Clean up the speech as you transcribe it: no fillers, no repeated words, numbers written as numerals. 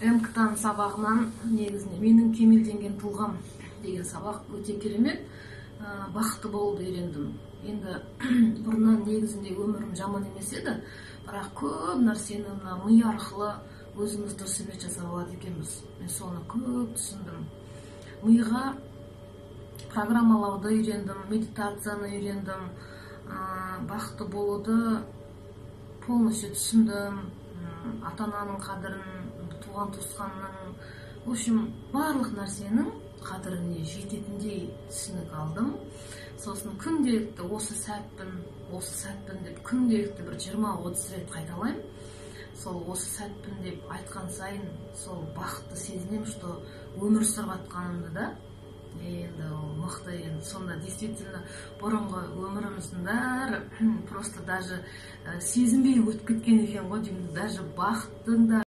МКТ сабағынан негізінде «Менің кемелденген тұлғам» деген сабақ өте керемет. Бақытты болуды үйрендім. Енді бұрыннан негізінде өмірім жаман емес еді, бірақ көп нәрсені мына ми арқылы өзіміз дұрыс емес жасап алады екенбіз. Мен соны көп түсіндім. Миға программалауды үйрендім, медитацияны үйрендім, бақытты болуды полностью түсіндім, ата ананың қадірін, туған туысқанның, в общем, барлық нәрсенің қадіріне жететіндей түсінік алдым. Сосын күнделікті «осы сәтпін, осы сәтпін» деп күнделікті бір 20-30 рет қайталаймын. Сол «осы сәтпін» деп айтқан сайын сол бақытты сезінемін, что өмір сүріп жатқанымды да. Енді ол мықты. Енді сонда действительно бұрынғы өміріміздің бәрі просто даже сезінбей өтіп кеткен екен ғой деймін, даже бақыттың да.